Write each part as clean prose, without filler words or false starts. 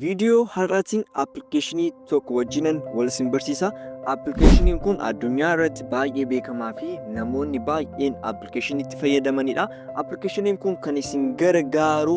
Viidiyoo har'aatiin appilikeeshinii tokko wajjinan wal isin barsiisa. Appilikeeshiniin kun addunyaa irratti baay'ee beekamaa fi namoonni baay'een appilikeeshinii itti fayyadamanidha. Appilikeeshiniin kun kan isin gargaaru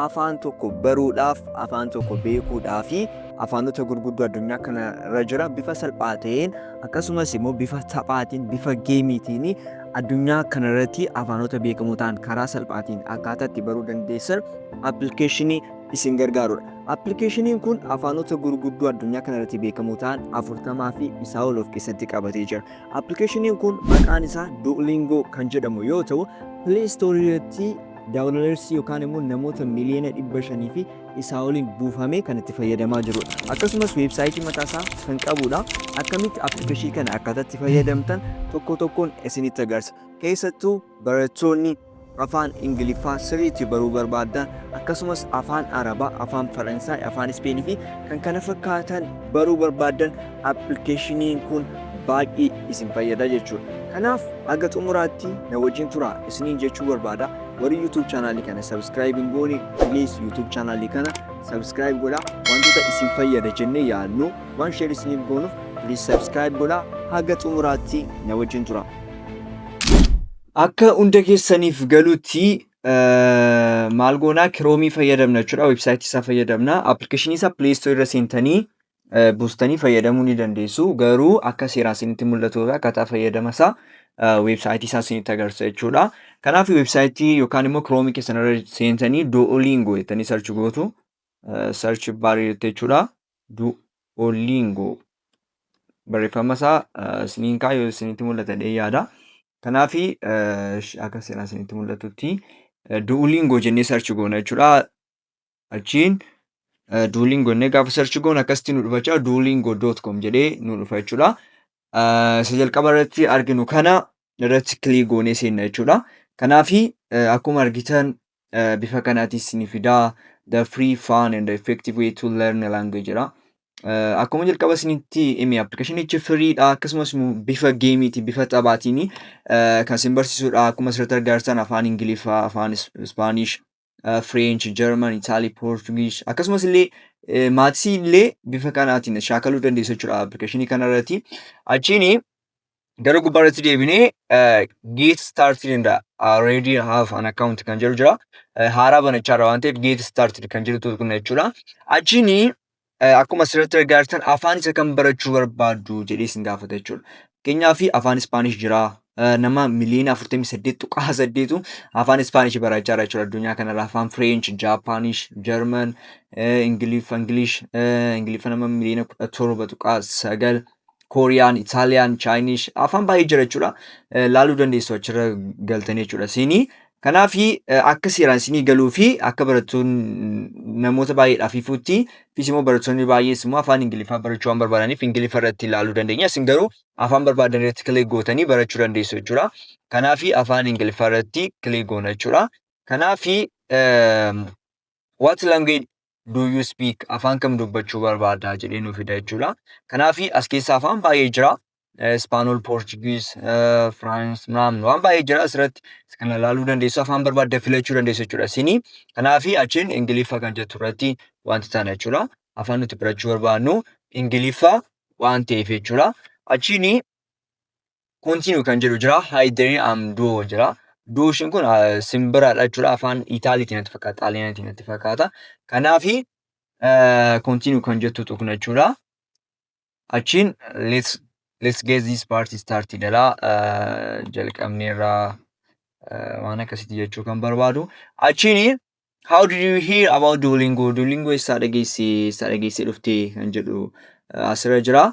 afaan tokko baruudhaaf, afaan tokko beekuudhaa fi afaanota gurguddoo addunyaa kana irra jira bifa salphaa ta'een, akkasumas immoo bifa taphaatiin, bifa geemiitiin addunyaa kana irratti afaanota beekamoo ta'an karaa salphaatiin akkaataa itti baruu dandeessan appilikeeshinii isin gargaarudha. Appilikeeshiniin kun afaanota gurguddoo addunyaa kana irratti beekamoo ta'an 40 fi isaa ol of keessatti qabatee jira. Appilikeeshiniin kun maqaan isaa Duolingo kan jedhamu yoo ta'u, Play Store irratti downloads yookaan immoo namoota 500,000,000 fi isaa oliin buufamee kan itti fayyadamaa jirudha. Akkasumas weebsaayitii mataasaa kan qabudha. Akkamitti appilikeeshinii kana akkaataa itti fayyadamtan tokko tokkoon isinitti agarsiisa. Keessattuu barattoonni afaan Ingiliffaa sirriitti baruu barbaaddan, akkasumas afaan Arabaa, afaan Faransaay, afaan Ispeenii fi kan kana fakkaatan baruu barbaaddan, appilikeeshiniin kun baay'ee isin fayyada jechuudha. Kanaaf haga xumuraatti na wajjin turaa isiniin jechuu barbaada. Warri YouTube chaanaalii kana subscribe hin goone, please YouTube chaanaalii kana subscribe godhaa. Wantoota isin fayyada jennee yaadnu waan share isiniif goonuuf, please subscribe godhaa. Haga xumuraatti na wajjin turaa. Akka hunda keessaniif galutti maal goonaa? Kiroomii fayyadamna jechuudha. Weebsaayitii isaa fayyadamna. Appilikeeshinii isaa Play Store irra seentanii buustanii fayyadamuu ni dandeessu. Garuu akka seeraan isinitti mul'atuu fi akkaataa fayyadama isaa weebsaayitii isaa isinitti agarsiisa jechuudha. Kanaaf weebsaayitii yookaan immoo Kiroomii keessan irra seentanii Duolingo jettanii search gootu. Search bar irratti jechuudha. Duolingo barreeffama isaa isiniin kaayoo isinitti mul'ata jedhee yaada. Kanaaf akka seeraan isinitti mul'atutti Duolingo jennee search goona jechuudha. Achiin Duolingo jennee gaafa search goonu akkasitti nu dhufa jechuudha. Duolingo.com jedhee nu dhufa jechuudha. Isa jalqaba irratti arginu kana irratti click goonee seenna jechuudha. Kanaaf akkuma argitan bifa kanaatiin isinii fidaa, "The free, fun and effective way to learn a language" jedha. Akkuma jalqaba isinitti hime, appilikeeshinichi freedha, akkasumas immoo bifa geemiitiin, bifa taphaatiin kan isin barsiisudha. Akkuma asirratti argaa jirtan afaan Ingiliffaa, afaan Spanish, French, German, Italy, Portuguese, akkasumas illee mathsii illee bifa kanaatiin shaakaluu dandeessu jechuudha appilikeeshinii kana irratti. Achiin gara gubbaa irratti deebinee "Get started" and "Already have an account" kan jedhu jira. Haaraa banachaa jira waan ta'eef "Get started" kan jedhu tuqna jechuudha. Achiin akkuma asirratti argaa jirtan afaan isa kam barachuu barbaaddu jedhee isin gaafata jechuudha. Fakkeenyaaf afaan Spanish jira. Nama 48.8,000,000 afaan Spanish barachaa jira jechuudha addunyaa kanarra. Afaan French, Japanese, German, Ingiliffa, English, Ingiliffa nama 17.9,000,000, Kooriyaan, Itaaliyaan, Chinese, afaan baay'ee jira jechuudha. Laaluu dandeessu achirra galtanii jechuudha. Isinii kanaaf akka seeraan isinii galuu fi akka barattoonni namoota baay'eedhaaf ifuutti fi immoo barattoonni baay'ees immoo afaan Ingiliffaa barachuu waan barbaadaniif Ingiliffa irratti ilaaluu dandeenya. Isin garuu afaan barbaadan irratti click gootanii barachuu dandeessu jechuudha. Kanaaf afaan Ingiliffaa irratti click goona jechuudha. Kanaaf "What language do you speak?" Afaan kam dubbachuu barbaadda jedhee nu fida jechuudha. Kanaaf as keessa afaan baay'ee jira. Español, Portuguese, France, waan baay'ee jira asirratti kana ilaaluu dandeessu, afaan barbaaddan filachuu dandeessu jechuudha. Isinii kanaaf achiin Ingiliffa kan jettu irratti wanti taana jechuudha. Afaan nuti barachuu barbaadnu Ingiliffa waan ta'eef jechuudha. Achiin "Continue" kan jedhu jira. "Hi there, I'm Duo" jira. Duo ishiin kun simbiraadha jechuudha. Afaan Itaaliitiin natti fakkaata. Xaaliyaaniitiin natti fakkaata. Kanaafi "Continue" kan jettu tuqna jechuudha. Achiin "Let's get this party started" jedha. Jalqabneerraa waan akkasitti jechuu kan barbaadu. Achiin "How did you hear about Duolingo?" Duolingo eessaa dhageessee dhuftee kan jedhu asirra jira.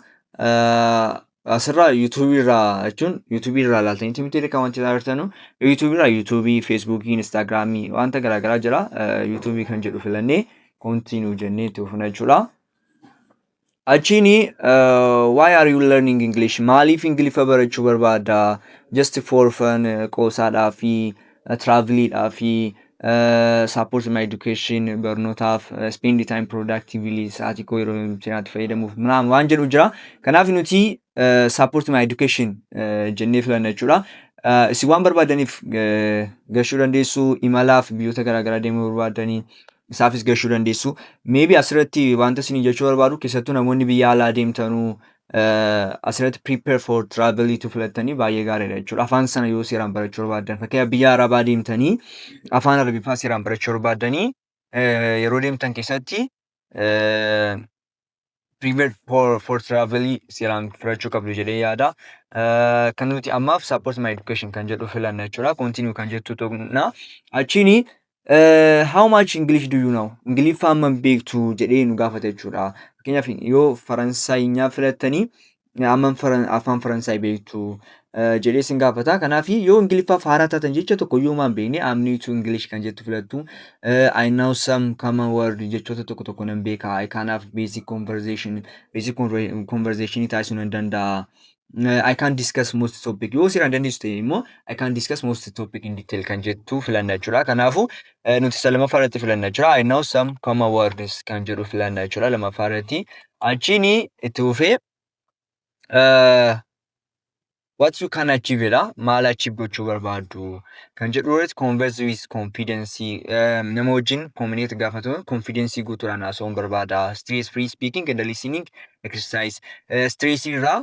Asirraa yuutuubii irraa jechuun yuutuubii irraa ilaaltanii miti kan wanti argitanu yuutuubii irraa, yuutuubii, feesbuukii, instaagiraamii, wanta garaagaraa jira. Yuutuubii kan jedhu filannee "Continue" jennee itti fufna jechuudha. Achiin "Why are you learning English?" Maaliif Ingiliffa barachuu barbaadda? Just for fun, qoosaadhaa fi traveliidhaa fi support my education, barnootaaf, spend time productively, sa'aatii koo yeroo seeraatti fayyadamuuf ምናምን waan jedhu jira. Kanaaf nuti "Support my education" jennee filanna jechuudha. Isin waan barbaadaniif gashuu dandeessu, imalaaf biyyoota garaagaraa deemuu barbaadanii, Isaafis gashuu dandeessu. Maybe asirratti wanta isin jechuu barbaadu, keessattuu namoonni biyya alaa deemtanuu asirratti prepare for travel tu filattanii baay'ee gaariidha jechuudha. Afaan sana yoo seeraan barachuu barbaaddan, fakkeenyaaf biyya Arabaa deemtanii afaan Arabiffaa seeraan barachuu barbaaddanii, yeroo deemtan keessatti prepare for travel seeraan filachuu qabdu jedhee yaada. Kan nuti ammaaf support my education kan jedhu filanna jechuudha. Continue kan jettu tuqna. Achiini "How much English do you know?" Ingiliffaa hammam beektu jedhee nu gaafata jechuudha. Fakkeenyaaf yoo Faransaayinyaa filattanii, hammam afaan Faransaay beektu jedhee isin gaafata. Kanaaf yoo Ingiliffaaf haaraa taatan, jecha tokko iyyuu maan beekne, "I'm new to English" kan jettu filattu. I know some common word, jechoota tokko tokko nan beeka. I can have basic conversation, basic conversation taasisuu nan danda'a. I can discuss most topic. Yoo seeraan dandeessu ta'e immoo, "I can discuss most topic in detail" kan jettu filanna jechuudha. Kanaafuu nuti isa lammaffaa irratti filanna jechuudha. "I know some common words" kan jedhu filanna jechuudha lammaffaa irratti. Achiin itti fufee "What you can achieve" jedha. Maal achieve gochuu barbaaddu kan jedhu irratti, converse with confidence, nama wajjin communicate gaafatu confidence guutuudhaan haasa'uun barbaada. Stress free speaking and listening exercise. Stress irraa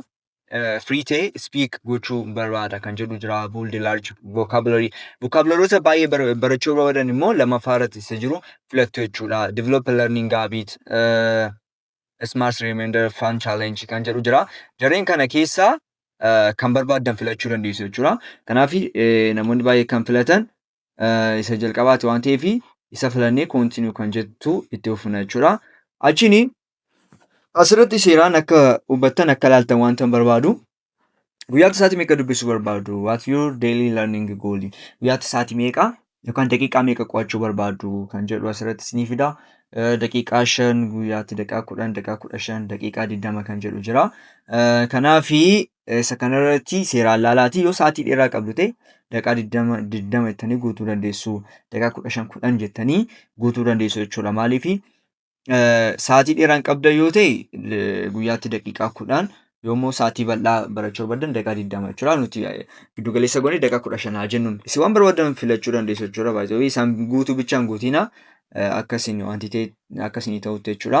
free ta'e speak gochuu barbaada kan jedhu jira. Build large vocabulary. Vocabularyota baay'ee barachuu barbaadan immoo lammaffaa irratti isa jiru filattu jechuudha. Develop a learning habit. Smart reminder, fun challenge kan jedhu jira. Jarreen kana keessaa kan barbaaddan filachuu dandeessu jechuudha. Kanaaf namoonni baay'ee kan filatan isa jalqabaati waan ta'eef, isa filannee continue kan jettu itti fufna jechuudha. Achiin asirratti seeraan akka hubattan, akka ilaaltan wanta barbaadu, guyyaatti sa'aatii meeqa dubbisuu barbaadu? What your daily learning goal? Guyyaatti sa'aatii meeqa yookaan daqiiqaa meeqa qo'achuu barbaadu kan jedhu asirratti isinii fida. Daqiiqaa 5 guyyaatti, daqiiqaa 10, daqiiqaa 15, daqiiqaa 20 kan jedhu jira. Kanaafi isa kanarratti seeraan laalaati, yoo sa'aatii dheeraa qabdu ta'e daqiiqaa 20 20 jettanii guutuu dandeessu. Daqiiqaa 15 10 jettanii guutuu dandeessu jechuudha. Maaliifi, sa'aatii dheeraan qabda yoo ta'e guyyaatti daqiiqaa 10, yoommoo sa'aatii bal'aa barachuu barbaadan daqiiqaa 20 jechuudha. Nuti giddu galeessa goonee daqiiqaa 15 haa jennuun. Isin waan barbaadan filachuu dandeessu jechuudha. Baay'ee isaan guutuu bichaan guutina akkasiin wanti ta'e akkasiin ta'utti jechuudha.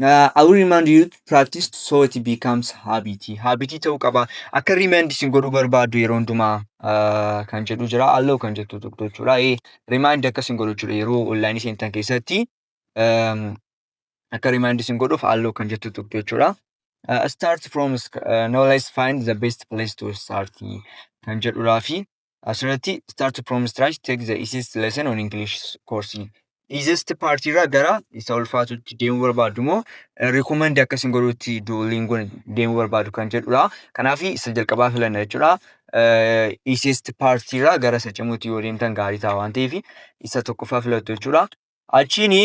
I will remind you to practice so it becomes habit. Habit ta'uu qaba. Akka remind isin godhuu barbaaddu yeroo hundumaa kan jedhu jira. Allow kan jettu tokko jechuudha. Remind akkasin godhu jechuudha yeroo online seentan keessatti. Akka remind isin godhuuf allow kan jettu tokko jechuudha. Start from now, let's find the best place to start kan jedhudhaa fi asirratti start from scratch, take the easiest lesson on English course. Easiest part irraa gara isa ulfaatutti deemuu barbaadu moo recommend akkasin godhutti Duolingo deemuu barbaadu kan jedhudha. Kanaaf isa jalqabaa filanna jechuudha. Easiest part irraa gara isa cimuutti yoo deemtan gaarii ta'a waan ta'eef, isa tokkoffaa filattu jechuudha. Achiini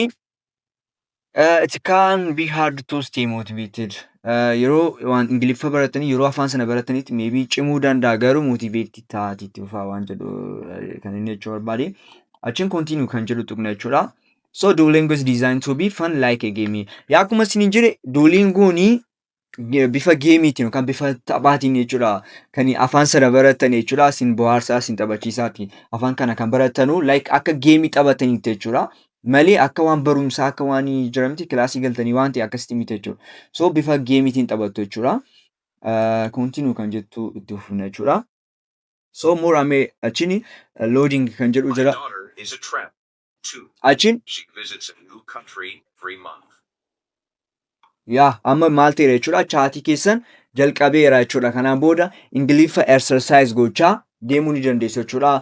it can be hard to stay motivated. Yeroo waan Ingiliffa baratanii, yeroo afaan sana baratanitti maybe cimuu danda'a, garuu motivated taati itti fufaa waan jedhu kan inni jechuu barbaade. Achiin continue kan jedhu tuqna jechuudha. So Duolingo is designed to be fun like a game. Yaa, akkuma isin jedhe, Duolingoon bifa gameiitiin yookaan bifa taphaatiin jechuudha kan afaan sana baratan jechuudha. Isin bohaarsaa, isin taphachiisaati. Afaan kana kan baratanu like akka gameii taphataniitti jechuudha. Malee akka waan barumsaa, akka waan jiramti kilaasii galtanii waan ta'e akkasitti miti jechuudha. So bifa gameiitiin taphattu jechuudha. Continue kan jettu itti fufna jechuudha. So more amee achiin loading kan jedhu My jira. daughter is a traveler too. Achiin She visits a new country every month. Yaa, amma maal ta'eera jechuudha, chatii keessan jalqabeera jechuudha. Kanaan booda Ingiliffa exercise gochaa deemuu ni dandeessu jechuudha.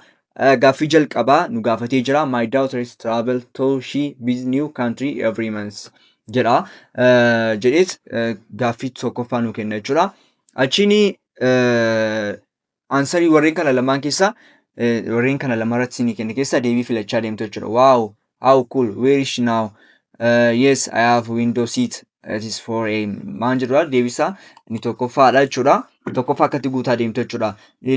Gaaffii jalqabaa nu gaafatee jira. "My daughter is travel to she visit new country every month" jedha. Jedheet gaaffii tokkoffaa nu kenna jechuudha. Achiin answerii warreen kana lamaan keessaa, warreen kana lama irratti isinii kenne keessaa deebii filachaa deemtu jechuudha. "Wow, how cool, where is she now?" Yes, I have window seat. It is for a maan jedhudha, deebisaa inni tokkoffaadha jechuudha. Tokkoffaa akkatti guutaa deemtu jechuudha.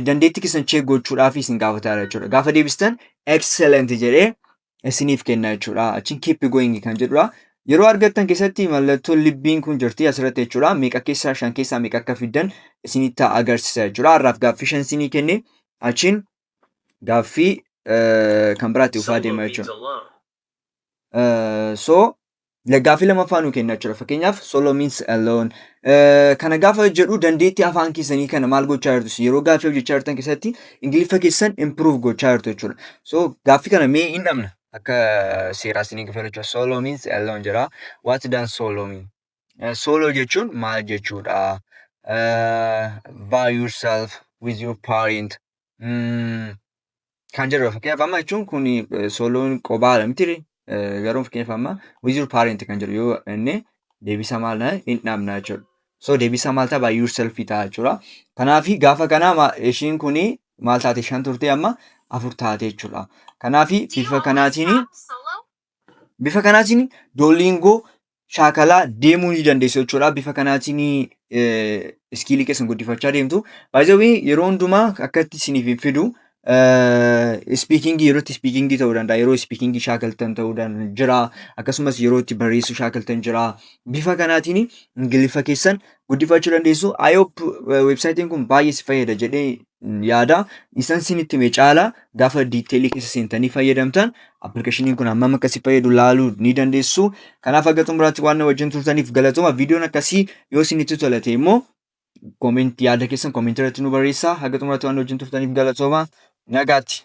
Dandeettii keessan check gochuudhaaf isin gaafataa jechuudha. Gaafa deebistan excellent jedhee isiniif kenna jechuudha. Achiin keep going kan jedhudha. Yeroo argattan keessatti mallattoon libbiin kun jirti asirratti jechuudha. Meeqa keessaa, shan keessaa meeqa akka fiddan isinitti agarsiisa jechuudha. Har'aaf gaaffii shan isinii kenne, achiin gaaffii kan biraatti dhufaa Solo deema means jechuudha. alone. So gaaffii lammaffaa nu kenna jechuudha. Fakkeenyaaf, solo means alone. Kana gaafa jedhu dandeettii afaan keessanii kana maal gochaa jirtu? Yeroo gaaffii hojjechaa jirtan keessatti Ingiliffa keessan improve gochaa jirtu jechuudha. So gaaffii kana mee hin dhabna. Akka seeraa isinii gafa jechuudha. Solo means alone jedha. What does solo mean? Solo jechuun maal jechuudha? By yourself, with your parent. Kan jedhudha. Fakkeenyaaf, amma jechuun kun soloon kophaadha miti, garuu fakkeenyaaf amma with your parent kan jedhu yoo inni deebisa maal hin dhabna jechuudha. So deebisa maal ta'a? By yourself ta'a jechuudha. Kanaafi gaafa kana ishiin kuni maal taate? Shan turte, amma afur taate jechuudha. Kanaafi bifa kanaatiin Duolingo shaakalaa deemuu ni dandeessu jechuudha. Bifa kanaatiin skillii keessan guddifachaa deemtu. Baay'ee yeroo hundumaa akkatti isiniif hin fidu. Speakingii, yeroo itti speakingii ta'uu danda'a, yeroo speakingii shaakaltan ta'uu jira, akkasumas yeroo itti barreessuu shaakaltan jira. Bifa kanaatiin Ingiliffa keessan guddifachuu dandeessu. I hope websiteiin kun baay'ee si fayyada jedhee yaada. Isan isinitti hime caala gaafa detailii keessa seentanii fayyadamtan applicationiin kun hammam akka si fayyadu laaluu ni dandeessu. Kanaaf haga xumuraatti waan na wajjin turtaniif galatooma. Viidiyoon akkasii yoo isinitti tolate immoo comment, yaada keessan commentii irratti nu barreessaa. Haga xumuraatti waan na wajjin turtaniif galatooma. Nagaatti.